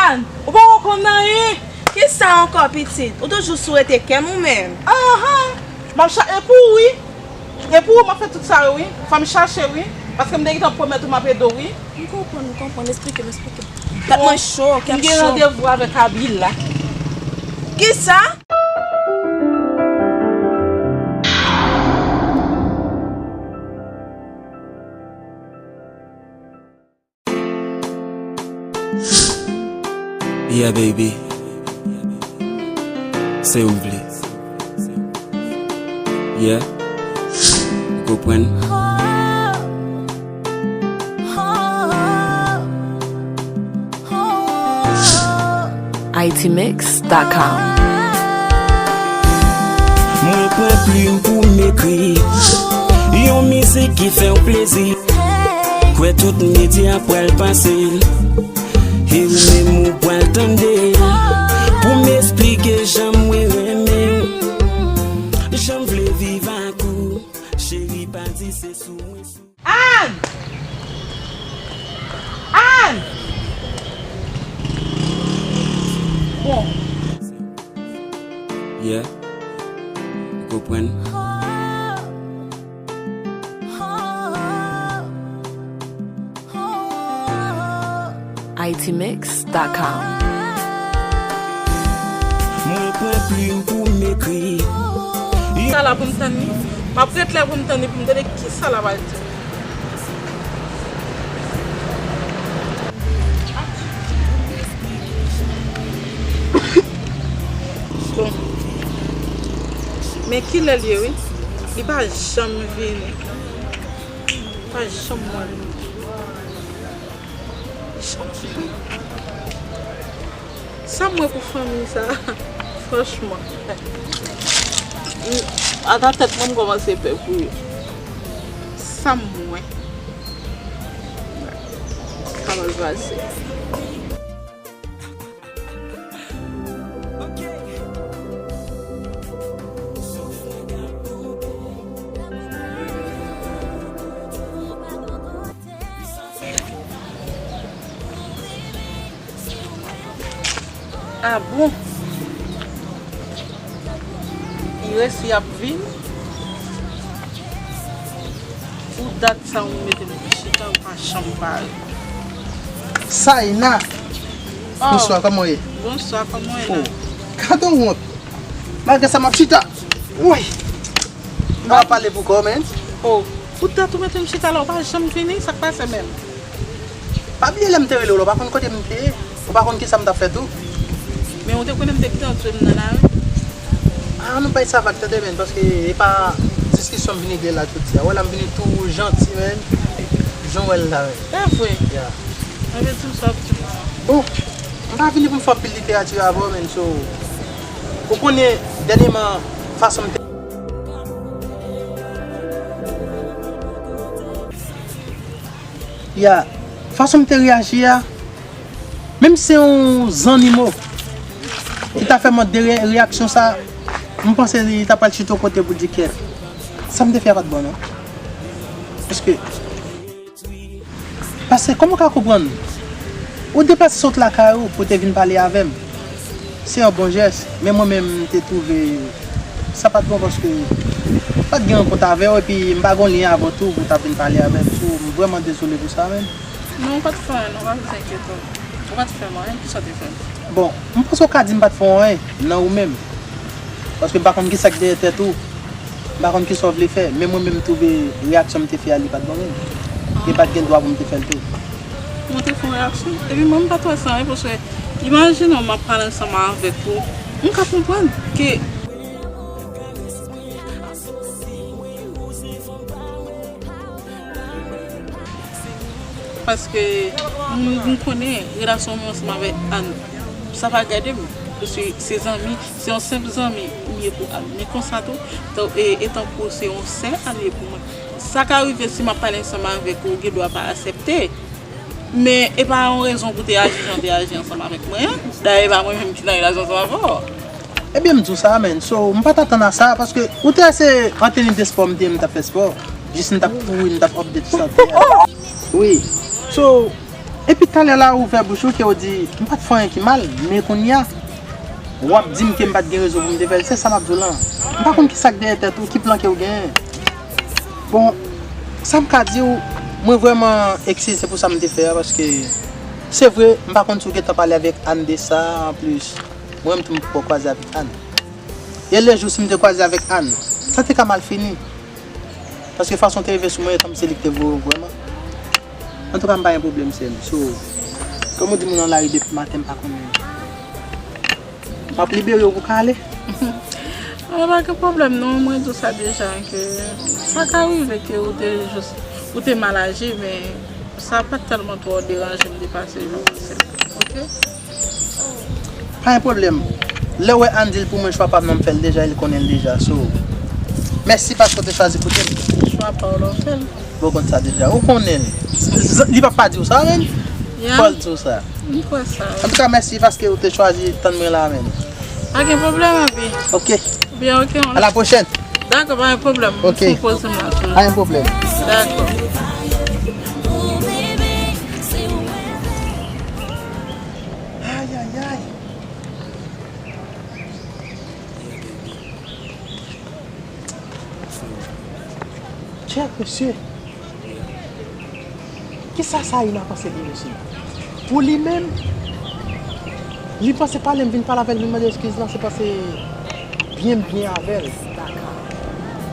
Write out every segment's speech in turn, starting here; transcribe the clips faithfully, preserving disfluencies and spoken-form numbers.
Ann, ou poko konn anyen. Kisa ankò, pitit? Ou toujou sou rete kè m ou menm? Ahan! M ap cha-, e pou ou, wi. E pou ou, m ap fè tout sa yo, wi. Fò m chache, wi. Paske m te gentan pwomèt ou m ap ede w, wi. M konprann, m konprann. Esplike m, esplike m. Tèt mwen cho, kè m cho. M gen randevou avèk Abi la. Kisa? Yeah, baby. Se ou m vle. Yeah. Ou konprann? Haïti Mix dot com. Mwen pran plim pou m ekri yon mizik ki fè w plezi. Kwè tout medya pral pase l. E ou menm ou pral tande l. Pou m esplike jan mwen renmen w. Jan m vle viv ak ou. Cheri, pa di se sou mwen sou. Ann! Ann! Bon. Yeah. Ou konprann? Haïti Mix dot com. Mwen pran plim pou m ekri. Sa la pou m tann li. M ap ret la pou m tann li, pou m tande kisa l ap al di. Bon. Men kilè l ye, wi? Li pa janm vini. Li pa janm wè m. Sa m wè pou fanmi sa, franchman. Ata tèt mwen, m kòmanse pè pou yo. Sa m wè. Sa mal pase. Ah bon? Li resi ap vin? Pou dat sa ou mete m chita, ou pa janm pare. Saïna! Oh. Bonswa, kòman w ye? Bonswa, kòman w ye la? Oh. Gade w wont. Malgre sa, m ap chita. Woy! M pa pale pou kò, men. Oh. Pou dat ou mete m chita la, ou pa janm vini, sa k pase menm? Pa bliye lè m te rele w la, ou pa konn kote m te ye. Ou pa konn kisa m t ap fè tou. Men ou te konnen m te gentan dwe m nan lari. Ah, nou bay sa vag tande, men, paske e pa diskisyon m vin regle la jodi a. Wè la m vini tou janti, men. Jan w wè l la, men. E vre? Ya. Mwen vle di m sa w ap di m la. Bon, m pa vini pou m fè anpil literati avè w, men, so, ou konnen, dènyèman, fason m te Ya, fason m te reyaji a, menm si se yon zannimo ki ta fè m de re- reyaksyon sa, m panse li ta pral chita yon kote pou di kèt. Sa m te fè a pa t bon, non. Paske, paske, kòman w ka konprann? Ou deplase sot lakay ou pou te vin pale avè m. Se yon bon jès, men mwen menm, m te twouve sa pa t bon paske m pa t gen rankont avè w, epi m pa gen lyen avè w tou pou w ta vin pale avè m. So, m vrèman dezole pou sa, menm. Non, ou pa t fè anyen, non, pa vin enkyete w. Ou pa t fè m anyen, kisa w te fè m? Bon, m panse w ka di m pa t fè w anyen, nan ou menm. Paske m pa konn kisa k dèyè tèt ou. M pa konn kisa w vle fè, men mwen menm, m twouve reyaksyon m te fè a, li pa t bon menm. E pa t gen dwa pou m te fè l tou. Mwen te fè yon reyaksyon, epi mwen, m pa t wè sa anyen, paske imajine w, m ap pale ansanm avèk ou, m ka konprann ke Paske m, m konnen relasyon mwen ansanm avèk Ann, sa pa gade m. Paske se zanmi, se yon senp zanmi m ye pou Ann. Men konsa tou, tan- e, e tankou se yon sè Ann ye pou mwen. Sa ka rive si m ap pale ansanm avèk ou, ou gen dwa pa aksepte. Men e pa yon rezon pou te aji jan w te aji ansanm avèk mwen an. Dayè, e pa mwen menm ki nan relasyon ansanm avè w. Ebyen, m di w sa, menn. So, m pa t atann a sa, paske ou te wè se an teni de spò m te ye, m t ap fè spò. Jis m t ap kouri, m t ap update sante a. Wi. So, Epi talè la ou ouvè bouch ou ke ou di, "M pa t fè anyen ki mal," men kounye a, w ap di m ke m pa t gen rezon pou m te fè l. Se sa m ap di w lan. M pa konn ki sa k dèyè tèt ou, ki plan ke w genyen. Bon, sa m ka di w, mwen vrèman eskize pou sa m te fè a, paske se vre, m pa konn si w gentan pale avèk Ann de sa, anplis, mwen menm tou m poko kwaze avèk Ann. E lejou si m te kwaze avèk Ann, sa te ka mal fini. Paske fason te rive sou mwen, e kòmsi se li ki te voye w vrèman. Antouka, m pa gen pwoblèm, sè m. So, kòm ou di moun nan lari depi maten, m pa konnen. M ap libere w pou w ka ale. Ah, pa gen pwoblèm, non. Mwen di w sa deja, ke sa ka rive ke ou te jis, ou te mal aji, men sa pa t tèlman twò deranje m de pase jan konsa. Oke? Pa gen pwoblèm. Lè w wè Ann di l pou mwen, chwa pa m nan, m fè l deja, e l konnen l deja. So, mèsi paske w te chwazi koute m. Chwa pa w la w fè l. Bon, w konn sa deja. Ou konnen l. Z-, z-, li p ap pa di w sa, menn. Yeah. Fò l di w sa. M kwè sa, wi. Antouka, mèsi paske w te chwazi tann mwen la, menn. Pa gen pwoblèm, abi. Oke. Byen, oke, on... À la prochaine. Dakò, pa gen pwoblèm. Oke. Fon poze m la tou. Pa gen pwoblèm. Dakò. Ay, ay, ay. Tchèk, mesye. Kisa Saïna panse de mesye? Pou li menm, li panse pale m vin pale avè l, vin mande eskiz lan, se panse byen m byen avè l.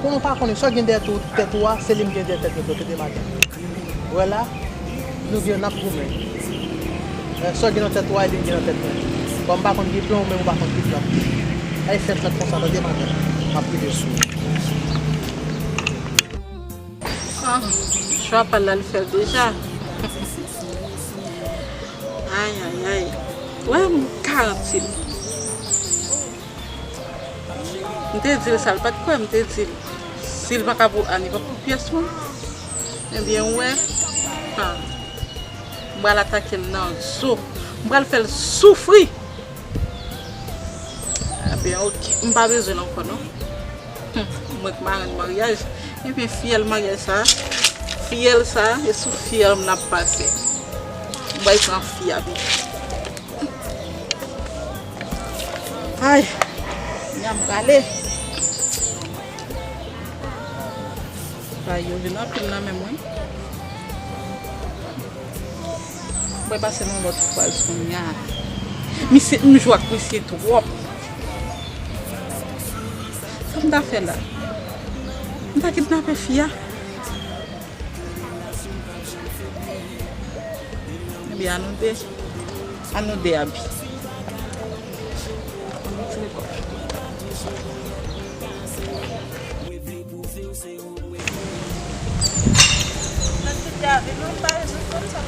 Konnen w pa konnen, sa w gen dèyè tou tèt ou a, se li m gen dèyè tèt mwen tou depi maten. Wè la, nou gen, n ap goumen. Eh, sa w gen nan tèt ou a, e li m gen nan tèt mwen. Bon, m pa konn ki plan w, men ou pa konn ki plan m. Ay fèt lan konsa, tande maten. M ap rive sou ou. Ah, chwa pa l la, l fè l deja. Ay, ay, ay. Wè, m garanti l. M te di l sa, l pa t kwè, m te di l. Si l pa ka pou Ann, li p ap pou pyès moun. Ebyen, w wè. Ha. M pral atake l nan zo. M pral fè l soufri. Ebyen, oke. M pa bezwen l ankò, non. Hum, mwen k marenn maryaj. Ebyen, fiyèl maryaj sa, fiyèl sa, e sou fiyèl m l ap pase. M pral pran fi a pi. Ay, nyan m prale. Bagay yo vin anpil nan men mwen. Mwen pase nan lòt faz kounye a. Misye, m jwe ak misye twòp. Sa m ta fè la? M ta kidnape fi a? Ebyen, ann nou de, ann nou de abi. Pa bezwen fanm sa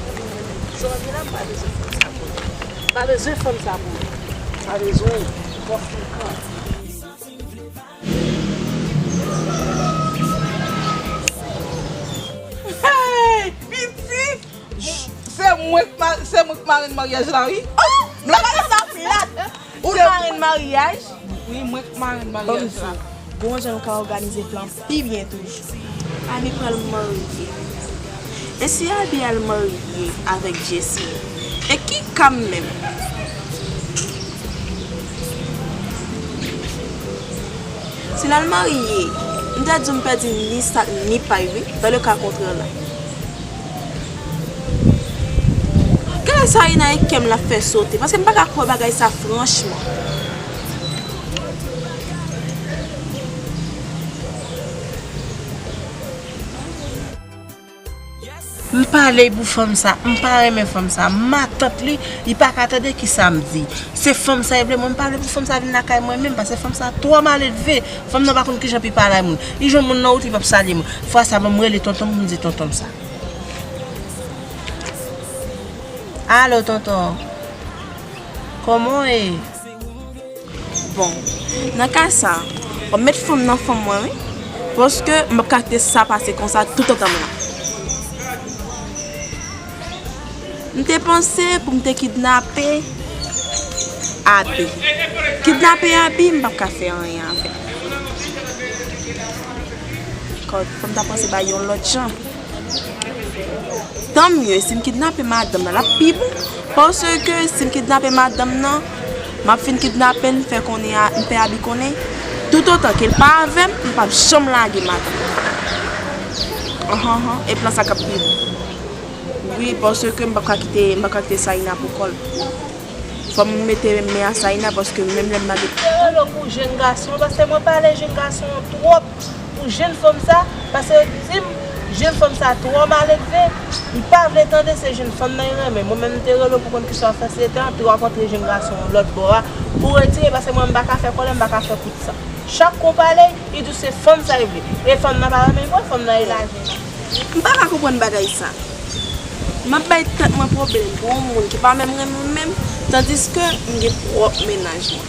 pou mwen. Pa bezwen fanm sa pou mwen. Pa bezwen. Twò frekan. Hey, pitit! Se mwen k ma-, se mwen k marenn maryaj la, wi. Oh! Bagay sa plat! Ou marenn maryaj? Wi, mwen k marenn maryaj la. Bon, jan nou ka òganize plan pi byen toujou. Abi pral marye. E si Abi al marye avèk Jessie? E ki ka m menm? Si l al marye, m ta di w m pèdi ni sak ni pay wi, dans le cas contraire la. Gade Saïna e kè m l ap fè sote, paske m pa ka kwè bagay sa franchman. M pale pou fanm sa, m pa renmen fanm sa. Matant li, li pa ka tande kisa m di. Se fanm sa li vle, mwen m pale pou fanm sa vin lakay mwen menm, paske fanm sa twò maledve. Fanm nan pa konn kijan pou li pale ak moun. Li jwenn moun nan wout, li p ap salye moun. Fwa sa, ban m rele tonton m pou m di tonton m sa. Alo, tonton. Kòman w ye? Bon, nan ka sa, w ap met fanm nan fanm mwen, wi. Paske m p ap ka kite sa pase konsa tout antanm lan. M te panse pou m te kidnape Abi. Kidnape Abi, m p ap ka fè anyen avè l. Kòd, fò m ta panse bay yon lòt jan. Tan mye, si m kidnape madanm nan, l ap pi bon. Paske si m kidnape madanm nan, m ap fin kidnape l, m fè konnen a, m fè Abi konnen. Toutotan ke l pa avè m, m p ap janm lage madanm nan. Anhan, anhan, e plan sa k ap pi bon. Wi, paske m p ap ka kite, m p ap ka kite Saïna pou kò l. Fò m mete men a Saïna paske menm lè m pa gen. Mwen rele w pou jèn gason, paske mwen pale jèn gason an twòp pou jèn fanm sa, paske yo di m jèn fanm sa twò maledve, li pa vle tande, se jèn fanm nan li renmen. Mwen menm m te rele w pou konn kisa w ap fè, se te antre w ap antre jèn gason an lòt bò a, pou retire, paske mwen m pa ka fè kòlè, m pa ka fè kout san. Chak kou w pale, li di w se fanm sa li vle. E fanm nan pa renmen l vre, fanm nan elaji l. M pa ka konprann bagay sa. M ap bay tèt mwen pwoblèm pou yon moun ki pa menm renmen m menm, tandiske m gen pwòp mennaj mwen.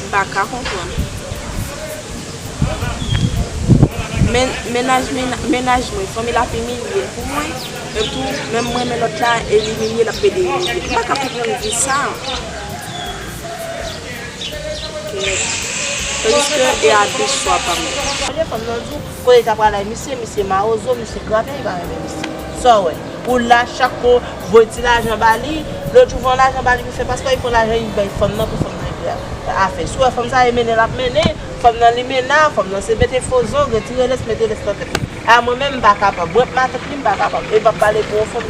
M pa ka konprann. Men, mennaj, mena- mennaj mwen, fanmi l ap imilye l pou mwen, men tou, menm mwen renmen lòt la, e l imilye, l ap pede imilye m. M pa ka konprann vi sa. Tandiske e a de chwa pa m. Kote fanm nan di w, kote l ta pral ak misye, misye mawozo, misye graten, li pa renmen misye. Sa w wè? Ou la chak kou, voye ti lajan ba li, lòt jou voye lajan ba li pou fè paspò, li pran lajan li bay fanm nan pou fanm nan regle afè. Si w wè fanm sa e mennen l ap mennen, fanm nan limena, fanm nan se mete fo zong, retire lès, mete lès nan tèt li. A mwen menm m pa kapab. Bwè matant li m pa kapab. E m p ap pale pou yon fanm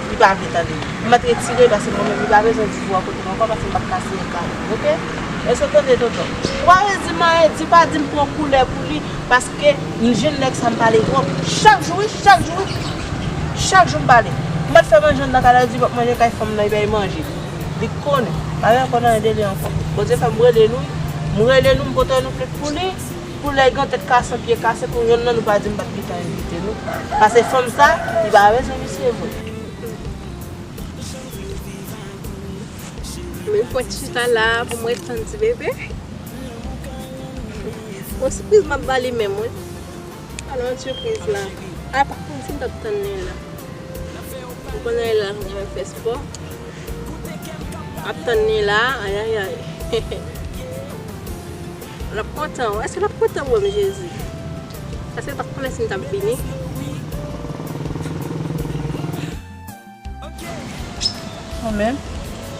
li pa vle tande. M mèt retire paske mwen menm li pa bezwen di vo a kote m ankò paske m p ap ka siyen kay li, oke? Èske w tande tonton? Ou pa vle di m anyen, di pa di m pran koulè pou li paske m jwenn nèg sa m pale twòp. Chak jou wi, chak jou wi. Chak jou m pale. M mèt fè manje anndan kay la, li di l p ap manje kay fanm nan, li bay manje. Li konnen. Pa vin ankò nan de li ankò. Bondye fè m rele nou, m rele nou, m pote nou plent pou li. Pou lè gen yon tèt kase, yon pye kase, pou yonn nan nou pa di m pa t gentan envite nou. Paske fanm sa, li pa bezwen misye vre. Men fò chita la pou mwen tann ti bebe. Yon sipriz m ap ba li menm, wi. Alò, yon sipriz la. A, pa konn si m t ap tann li la. M konnen la, mwen fè spò. Ap tann li la, ayayay. L ap kontan, wi. Èske l ap kontan wè m, Jezi? Paske l pa t konnen si m t ap vini. Mwen menm,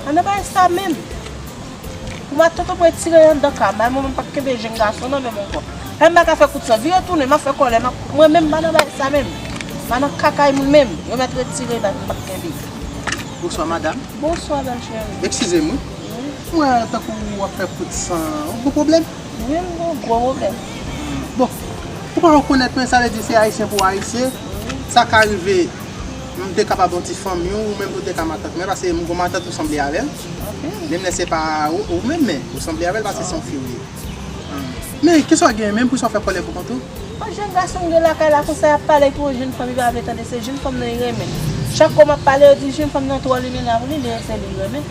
pa nan bagay sa menm. Pou matant mwen retire l anndan kay mwen, mwen menm m p ap kenbe jèn gason nan men m ankò. Lè m pa ka fè kout san, vire tounen, m ap fè kòlè, m ap, mwen menm m pa nan bagay sa menm. M pa nan kakay moun menm. Yo mèt retire l, m p ap kenbe. Bonswa, madanm. Bonswa, bèl cheri. Eskize m, wi. Wi. M wè tankou w ap fè kout san. Ou gen pwoblèm? Wi, m gen yon gwo pwoblèm. Bon, ou pa rekonèt mwen, sa vle di se ayisyen pou ayisyen. Wi. Sa ka rive, m te kapab yon ti fanmi w, ou menm tou te ka matant mwen, paske m gon matant ou sanble avè l. Ok. Menm lè se pa ou, ou menm, men ou sanble avè l, paske se yon fi w ye. Men, kisa w gen menm pou sa w fè kòlè pou kont ou? Yon jèn gason m gen lakay la konsa, y ap pale pou yon jèn fanm, li pa vle tande, se jèn fanm nan li renmen. Chak kou m ap pale, yo di jèn fanm nan twò limena pou li, li se li renmen.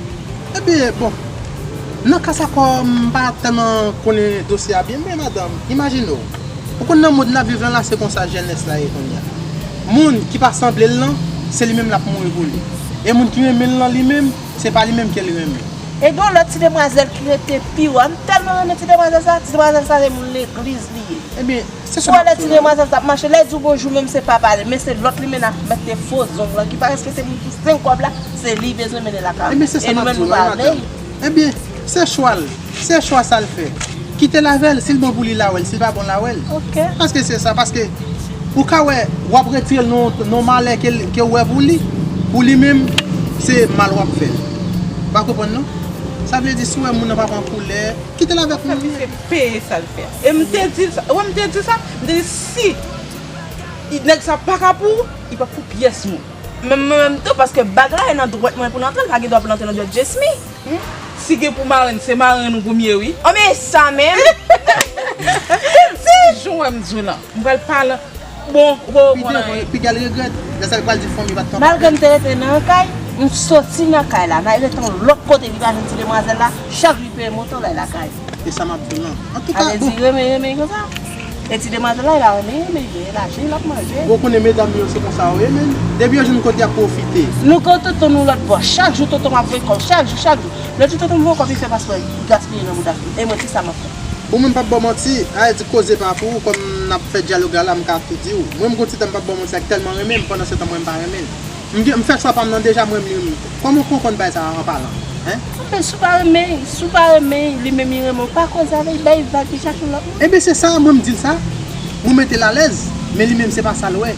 Ebyen, bon, nan ka sa kò, m pa tèlman konnen dosye a byen, men madanm, imajine w. Ou konn nan mond n ap viv lan la, se konsa jenès la ye kounye a. Moun ki pa sanble l lan, se li menm l ap mouri pou li. E moun ki renmen l lan, li menm, se pa li menm ke li renmen. E gen yon lòt ti demwazèl ki rete pi wo a. M tèlman renmen ti demwazèl sa, ti demwazèl sa se moun legliz li ye. Ebyen, se sa m ap di w la. Ou wè lè ti demwazèl sa ap mache, lè l di w bonjou menm se pa pale, men se lòt limena k mete fo zong lan, ki pa respekte moun ki senk kòb la, se li bezwen mennen lakay. Ebyen, se sa m ap di w la, madanm. Ebyen, se chwa l, se chwa sa l fè. Kite l avè l, si l bon pou li, l a wè l, si l pa bon, l a wè l. Ok. Paske se sa, paske ou ka wè, w ap retire l nan, nan malè ke, ke w wè pou li, pou li menm, se mal w ap fè l. Ou pa konprann non? Sa vle di, si w wè moun nan pa pran koulè, kite l avèk moun li. Sa misye peye sa l fè. E m te di l sa, wè m te di l sa, m te di si nèg sa pa ka pou ou, li p ap pou pyès moun. Men mwen menm tou, paske bag la e nan dwèt mwen pou l antre, l pa gen dwa pou l antre nan dwèt Jesmy. Hmm? Si gen pou marenn, se marenn ou pou m ye, wi. Oh, men sa menm! Ti jan w wè m di w lan. M pral pale. Bon, ou pa konn anyen. Pi devan, pi devan, l regrèt. Lè sa l pral di fanmi pa t konprann. Malgre m te rete nan kay, m soti nan kay la, m al rete yon lòt kote, li pa jwenn ti demwazèl la, chak jou li peye moto l al lakay. E sa m ap di w lan. Antouka, bon. Sa vle di renmen, renmen konsa. E ti demwazèl la, e pa renmen, renmen, li elaji, l ap manje. Bon, konnen medam yo, se konsa yo ye, men depi yo jwenn kote y ap pwofite. Nou gen tonton nou lòt bò. Chak jou tonton m ap voye kòb, chak jou, chak jou. Lòt jou tonton m voye kòb, li fè paspò, li gaspiye nan bouda fi. E mwen, kisa m ap fè? Ou menm p ap ba w manti, a di koze pa pou ou, kòm n Ap fè dyalòg la, la, m ka tou di w. Mwen, m gon ti tan m p ap ba w manti, ak tèlman renmen m, pandan se tan mwen, m pa renmen l. M gen, m fè chwa pa m nan deja, mwen, m li renmen. Kòman w konprann bagay sa a an palan? Hein? Anfen, si w pa renmen, si w pa renmen, li menm li renmen w, pa koze avè l, bay vag, li chache yon lòt moun. Ebyen, se sa, mwen, m di l sa. Mwen mete l alèz, men li menm, se pa sa l wè.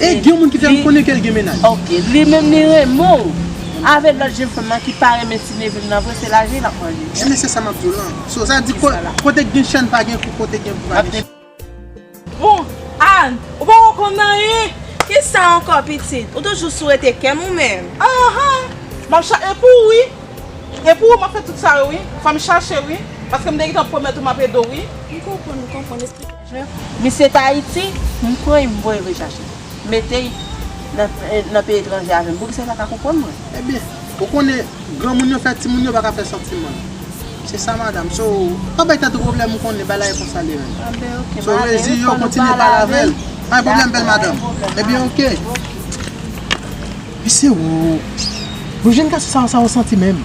E gen moun ki fè m konnen ke l gen mennaj. Ok, li menm, li renmen w. Avè lòt jenn fanm nan ki pa renmen ti neve l nan vre, se lajan l ap manje. Ebyen, se sa m ap di w lan. So, sa di, kote k gen chèn, pa gen kou, kote gen kou, pa gen chèn. Bon, Ann, ou poko konn anyen? Kisa ankò, pitit? Ou toujou sou rete kè m ou menm? Ahan! M ap cha-, e pou ou, wi. E pou ou, m ap fè tout sa yo, wi. Fò m chache, wi. Paske m te gentan pwomèt ou m ap ede w, wi. M konprann, m konprann. Esplike. Misye t Ayiti, m pran l, m voye l chache. Mete l nan, nan peyi etranje avè m. Poukisa l pa ka konprann mwen? Ebyen, ou konnen, granmoun yo fè timoun yo pa ka fè santiman. Se sa, madanm. So, pa bay tèt ou pwoblèm, ou konnen bagay la e konsa li ye menm. Anben, ok, so, rezi yo, kontinye pale avè l. Pa gen pwoblèm, bèl madanm. Ebyen, ok. Mesye, ou, ou jwenn gason sa, sa ou santi menm.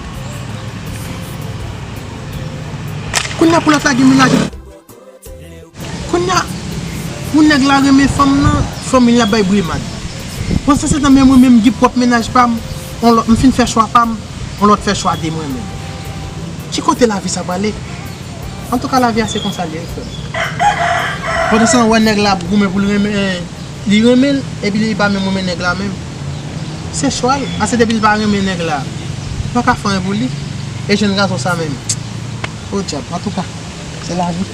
Kounye a pou lòt la gen mennaj. Kounye a, pou nèg la renmen fanm nan, fanmi l ap bay brimad. Pandan se tan, men mwen menm, m gen pwòp mennaj pa m, on lòt, m fin fè chwa pa m, on lòt fè chwa de mwen menm. Ki kote lavi sa prale? Antouka, lavi a se konsa l ye, wi, frè m. Pandan se tan, w wè nèg la ap goumen pou l renmen, li renmen l, epi li pa menm renmen nèg la menm. Se chwa l, paske depi l pa renmen nèg la, ou pa ka fè anyen pou li. E jwenn gason sa menm. O dyab, antouka, se lavi.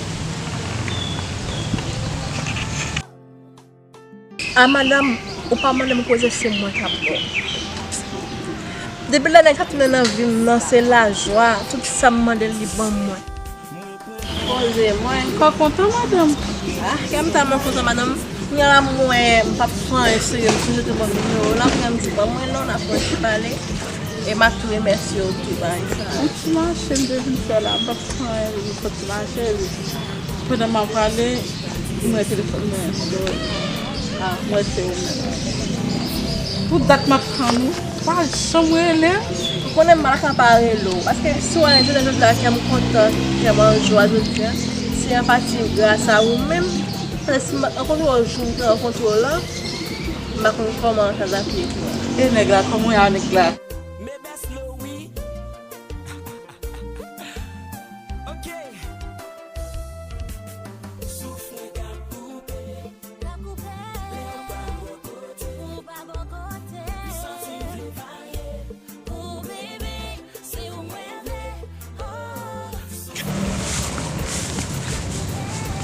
A madanm, ou pa mande m koze, se mwen k ap ba w. Depi lè nèg sa tounen nan vi m nan, se lajwa, tout sa m mande l, li ban mwen. Poze mwen. Kò kontan, madanm. Ah, kè m tèlman kontan, madanm. Kounye a la, m wè m p ap fè anyen serye, m sou YouTube, m wè nimewo w la, kounye a m di, ban mwen non, n ap fè yon ti pale. E m ap tou remèsye w tou, bagay sa. Yon ti mache m te vin fè la, m p ap fè anyen, m soti mache, wi. Pandan m ap pale, m wè telefòn mwen sonn. Ah, m wè se ou menm. Pou dat m ap tann ou, ou pa janm rele. Ou konnen m pa ka pa rele w. Paske si w wè jounen jodi a kè m kontan, kè m an jwa jodi a, se an pati gras a ou menm. Paske si m pa t rankontre w jou m te rankontre w lan, m pa konn kòman sa t ap ye pou mwen. E nèg la, kòman w ye a nèg la?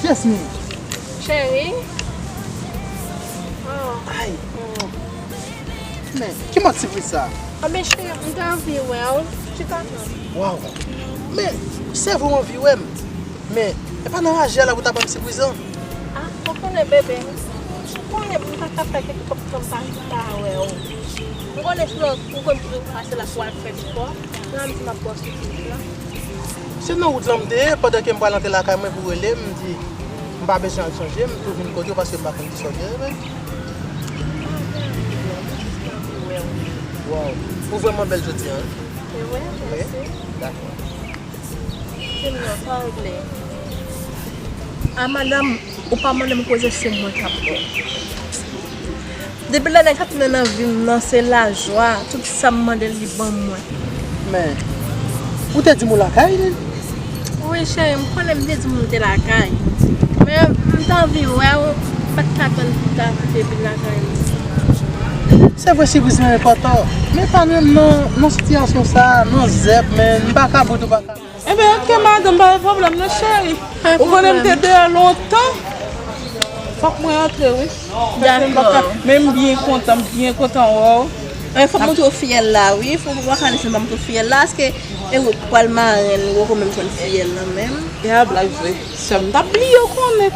Jasmine. Cheri. Oh. Ay. Men, ki mòd sipriz sa? Anben, cheri, m te anvi wè w. Chita non. Waw. Men, se vre w anvi wè m. Men, e pa nan raje a la pou w ta ban m sipriz lan. Ah, ou konnen, bebe. Ou konnen m pa ka fè kèk kòb tan m pa, pa wè w. M konnen si w konn toujou pase la pou w al fè spò. Nan m di m ap ba w sipriz lan. Se nan wout lan m te ye, pandan ke m pral antre lakay mwen pou rele m, m di, m pa bezwen al chanje, m tou vin kote w paske m pa konn kisa w te reve. Waw, ou vrèman bèl jodi a, wi. Se vre, mèsi. Dakò. Se mwen, sa regle. A madanm, ou pa mande m koze, se mwen k ap ba w. Depi lè nèg sa tounen nan vi m nan, se lajwa, tout sa m mande l, li ban mwen. Men, ou te di m ou lakay li? Wi, cheri, m konnen m te di m ou te lakay. Men, m t anvi wè w, m pa t ka tann pou w ta kite vin lakay m. Se vre, sipriz lan enpòtan, men pa nan, nan, nan sitiyasyon sa a, nan zèb, men m pa ka bout ou pa ka. Enben, ok, madanm, pa gen pwoblèm non, cheri. Ou konnen m te deyò lontan. Fòk mwen antre, wi. Dakò. Men m byen kontan, m byen kontan wè w. Men fòk m montre w fiyèl la, wi. Fòk w pa ka lese m pa montre w fiyèl la, paske e ou k pral marenn, ou poko menm jwenn fiyèl lan menm. E a blag vre. Sè m, m t ap bliye w konnen.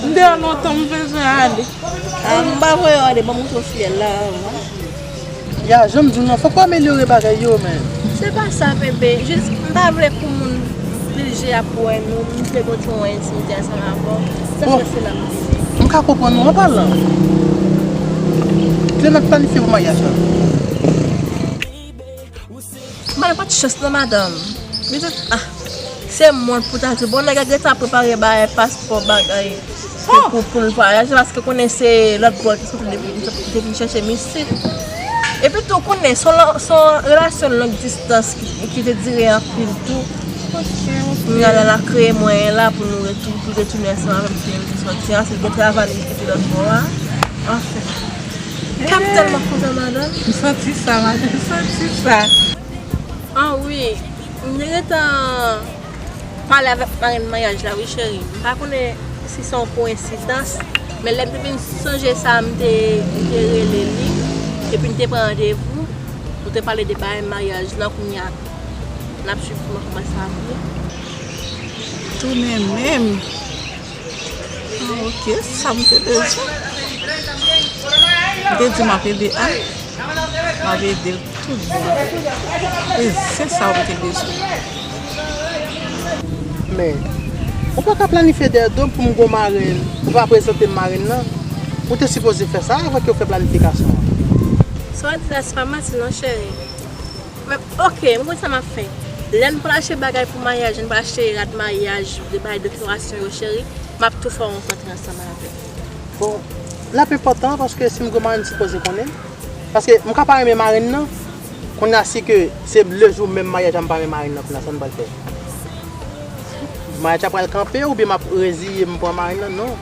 M deyò lontan, m bezwen ale. A, m pa voye w ale, ban m montre w fiyèl la avan. Ya, jan m di w nan, fòk w amelyore bagay yo, men. Se pa sa, bebe. Jis, m pa vle pou moun blije ap wè nou, m vle kontinye yon entimite ansanm avè w. Se sa, se la m di. M ka konprann ou, an palan. Kilè n ap planifye pou maryaj la? M pa gen pa t chans non, madanm. Li te, ah, se mwen pou ta di, bon, nèg la gentan prepare bagay, paspò, bagay. Pou, pou, pou l vwayaje, paske konnen se lòt bò ki soti depi, ki te vin chèche m isit. Epi tou, konnen, se yon, se yon relasyon long distans ki, ki te dire anpil tou. Kounye a la, l ap kreye mwayen la pou nou retou-, pou l retounen ansanm avè m, kote l te soti a, se gen travay li kite lòt bò a. Anfen. K ap tèlman kontan, madanm. M santi sa, madanm, m santi sa. Ah wi, m te gentan pale avèk marenn maryaj la, wi, cheri. M pa konnen si se yon koyensidans, men lè m te vin sonje sa, m te, m te rele li, epi n te pran randevou, nou te pale de bagay maryaj lan, kounye a, n ap swiv kòman, kòman sa ap ye. Tounen menm. Ah, ok, sa m te bezwen. M te di m ap ede a, m ap ede l tout bon. E se sa w te bezwen. Men, ou pa ka planifye dèyè do m pou m gon marenn, ou pa prezante m marenn nan. Ou te sipoze fè sa avan ke w fè planifikasyon an. Sa w di la, se pa manti non, cheri. Men, ok, m konn sa m ap fè. Lè n pral achte bagay pou maryaj, n pral achte rad maryaj, de bagay dekorasyon yo, cheri, m ap tou fè w rankontre ansanm avè l. Bon, l ap enpòtan paske si m gen marenn, m sipoze konnen. Paske m ka pa renmen marenn nan. Kounye a si ke se le jou menm maryaj la m pa renmen marenn nan, kounye a sa n pral fè? Maryaj la pral kanpe oubyen m ap reziye m pran marenn nan? Non.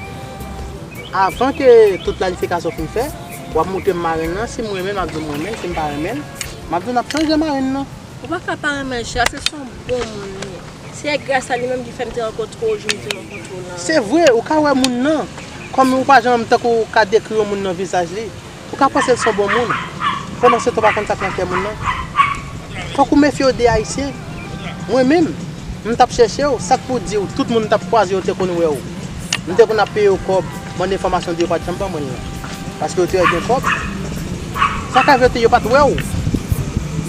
Avan ke tout planifikasyon fin fè, w ap montre m marenn nan. Si m renmen l, m ap di w m renmen l. Si m pa renmen l, m ap di w n ap chanje marenn nan. Ou pa ka pa renmen l, cheri, se yon bon moun li ye. Se gras a li menm ki fè m te rankontre w jou m te rankontre w lan. Se vre, ou ka wè moun nan. Kòm ou pa janm tankou ou ka dekri yon moun nan vizaj li. Ou ka panse l se yon bon moun. Pandan se tan ou pa konn sa k nan kè moun nan. Fòk ou mefye w de Ayisyen. Mwen menm, m t ap chèche w, sa k pou di w, tout moun m t ap kwaze yo te konn wè w. M te konn ap peye yo kòb, mande enfòmasyon de yo pa t janm ban mwen l. Paske yo te wè gen kòb. Sa k rive yo te, yo pa t wè w.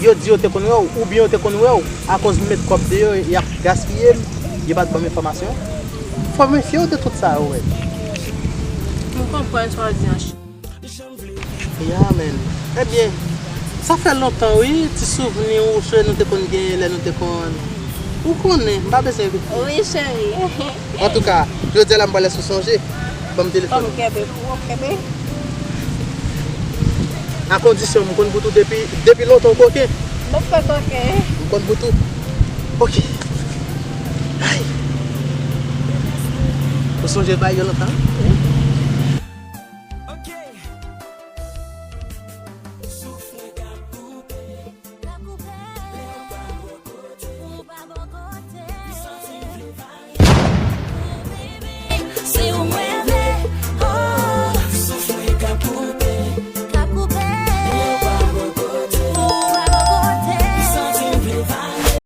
Yo di yo te konn wè w, oubyen yo te konn wè w, akoz m met kòb deyò, y ap gaspiye m, yo pa t ban m enfòmasyon. Fò w mefye w de tout sa yo, wi. M konprann sa w di an. Ya, men. Ebyen, sa fè lontan, wi, ti souvni ou, cheri, nou te konn genyen lè nou te konn. Ou konnen, m pa bezwen repete. Wi, cheri. Antouka, jodi a la, m pral lèse w sonje. Ban m telefòn. Ban m kenbe pou ou, kenbe. A kondisyon, m konn bout ou depi, depi lontan ou koken. M ap fè koken. M konn bout ou. Ok. Ay. Ou sonje bay yo lontan? Wi,